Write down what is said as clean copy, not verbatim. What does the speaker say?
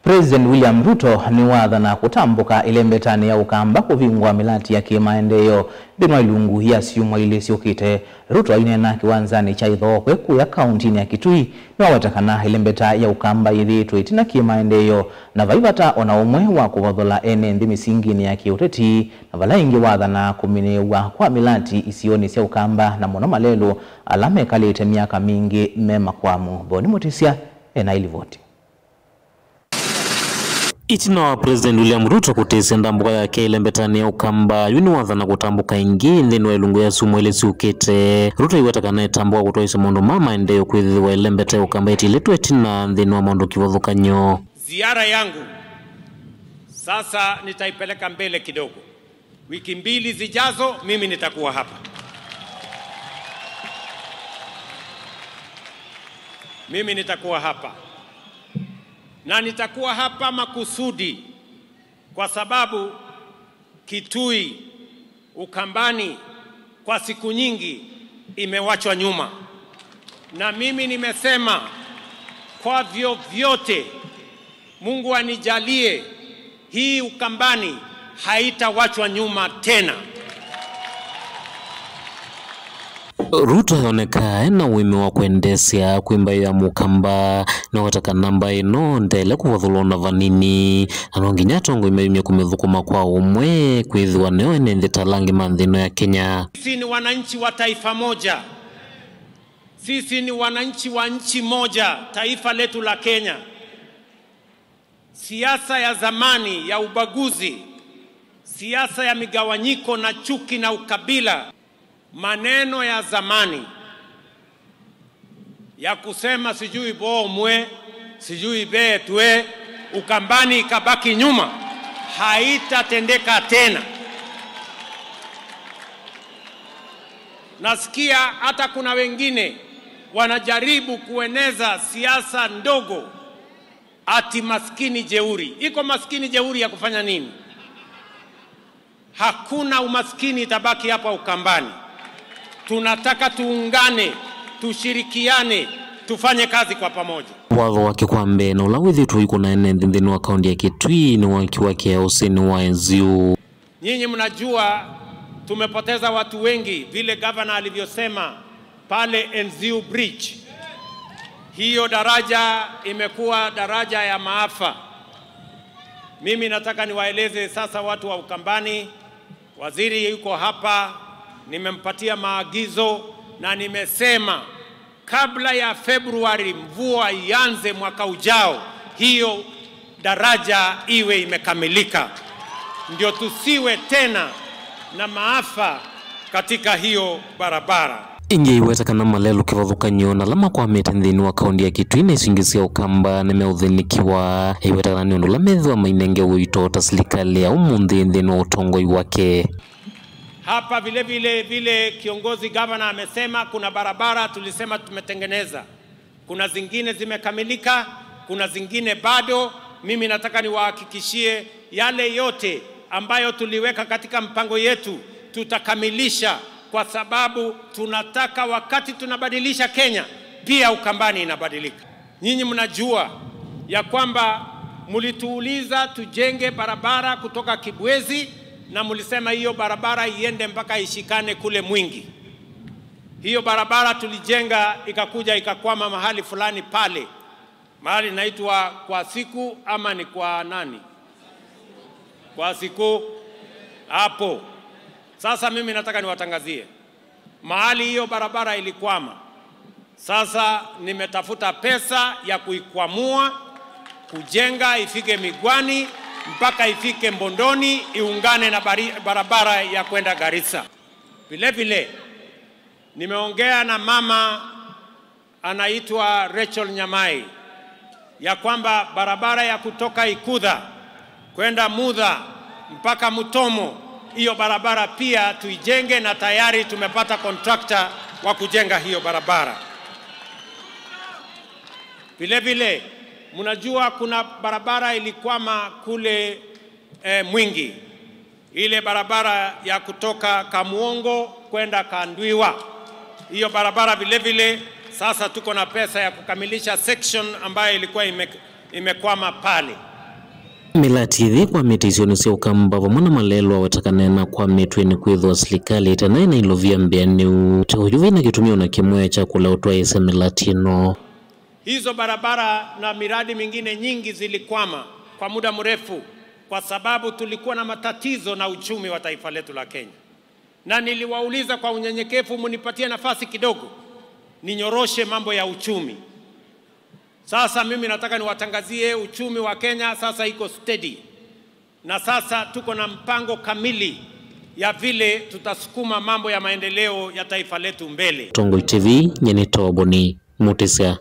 President William Ruto ni wathana kutambuka ilembetani ya Ukamba kuvingwa milati ya kimaendeleo binwa ilungu ya siumwa ile siukite. Ruto ainena kiwanzani cha Ithookwe kuya kaunti ya Kitui ni wawatakana ilembeta ya Ukamba ithitwe itina kimaendeleo na vaivata ona umwe wa kuvathola ene nthi misingini ya kiuteti na vala ingi wathana kuminewa kwa milati isioni sya Ukamba na muno malelu alame kalite miaka mingi mema kwamu. Boni Mutisia ena ilivoti. Itina wa President William Ruto kutesa ndambuka yake ilembetani ya Ukamba yuni wathana kutambuka ingi nthini wa ilungu ya sumu ile siukite. Ruto iwetakana tambuka kutoisa mundu mama endeyo kwithiwa ilembeta ya Ukamba itiletwe tina nthini wa mundu kivathukanyo. Ziara yangu sasa nitaipeleka mbele kidogo. Wiki mbili zijazo mimi nitakuwa hapa. Mimi nitakuwa hapa. Na nitakuwa hapa makusudi kwa sababu Kitui, Ukambani kwa siku nyingi imewachwa nyuma. Na mimi nimesema kwa vyovyote Mungu anijalie hii Ukambani haitawachwa nyuma tena. Ruto yaoneka na wimi wa kuendesya kwimba ya Mukamba na wataka namba ino ndele kuvathulona vanini na nginya tongo imeyumya kumithukuma kwa umwe kwithiwa neo ene nthi talangi manthino ya Kenya. Sisi ni wananchi wa taifa moja. Sisi ni wananchi wa nchi moja, taifa letu la Kenya. Siasa ya zamani ya ubaguzi, siasa ya migawanyiko na chuki na ukabila, maneno ya zamani ya kusema sijui bomwe, sijui betwe, Ukambani ikabaki nyuma, haitatendeka tena. Nasikia hata kuna wengine wanajaribu kueneza siasa ndogo ati maskini jeuri. Iko maskini jeuri ya kufanya nini? Hakuna umaskini itabaki hapa Ukambani. Tunataka tuungane, tushirikiane, tufanye kazi kwa pamoja. Watho wake kwa mbe na ulawithi tuiku na ene nthini wa kaunti ya Kitui ni waki wake usini wa Enziu. Nyinyi mnajua tumepoteza watu wengi vile governor alivyosema pale Enziu Bridge. Hiyo daraja imekuwa daraja ya maafa. Mimi nataka niwaeleze sasa watu wa Ukambani, waziri yuko hapa, nimempatia maagizo na nimesema kabla ya Februari mvua ianze mwaka ujao, hiyo daraja iwe imekamilika. Ndio tusiwe tena na maafa katika hiyo barabara. Inge iwetakana malelu kivathukanyo na lama kwa mete nthini wa kaunti ya Kitui na isingisia Ukamba nimeuthindikiwa. Iwetakana ni undu la methwa mainenge wito ta serikali ya umunthi nthini wa utongoi wake. Hapa vile vile vile kiongozi governor amesema kuna barabara tulisema tumetengeneza. Kuna zingine zimekamilika, kuna zingine bado. Mimi nataka niwahakikishie yale yote ambayo tuliweka katika mpango yetu tutakamilisha, kwa sababu tunataka wakati tunabadilisha Kenya pia Ukambani inabadilika. Nyinyi mnajua ya kwamba mlituuliza tujenge barabara kutoka Kibwezi na mlisema hiyo barabara iende mpaka ishikane kule Mwingi. Hiyo barabara tulijenga ikakuja ikakwama mahali fulani pale. Mahali inaitwa kwa siku ama ni kwa nani? Kwa siku hapo. Sasa mimi nataka niwatangazie mahali hiyo barabara ilikwama. Sasa nimetafuta pesa ya kuikwamua, kujenga ifike Migwani mpaka ifike Mbondoni, iungane na barabara ya kwenda Garissa. Vile vile nimeongea na mama anaitwa Rachel Nyamai ya kwamba barabara ya kutoka Ikudha kwenda Mudha mpaka Mutomo, hiyo barabara pia tuijenge, na tayari tumepata contractor wa kujenga hiyo barabara. Vile vile mnajua kuna barabara ilikwama kule Mwingi, ile barabara ya kutoka Kamuongo kwenda Kandwiwa. Hiyo barabara vile vile sasa tuko na pesa ya kukamilisha section ambayo ilikuwa imekwama pale. Milati ithi kwa miti sya Ukamba vamwe na malelwa watakanena kwa mitweni kwithwa silikali tena ina ilovia mbianiu teujuvi na kitumio na kimwe cha kula utwaise milatino. Hizo barabara na miradi mingine nyingi zilikwama kwa muda mrefu kwa sababu tulikuwa na matatizo na uchumi wa taifa letu la Kenya. Na niliwauliza kwa unyenyekevu, munipatie nafasi kidogo ninyoroshe mambo ya uchumi. Sasa mimi nataka niwatangazie uchumi wa Kenya sasa iko steady. Na sasa tuko na mpango kamili ya vile tutasukuma mambo ya maendeleo ya taifa letu mbele. Tongoi TV, Nyenito Boni, Mutisia.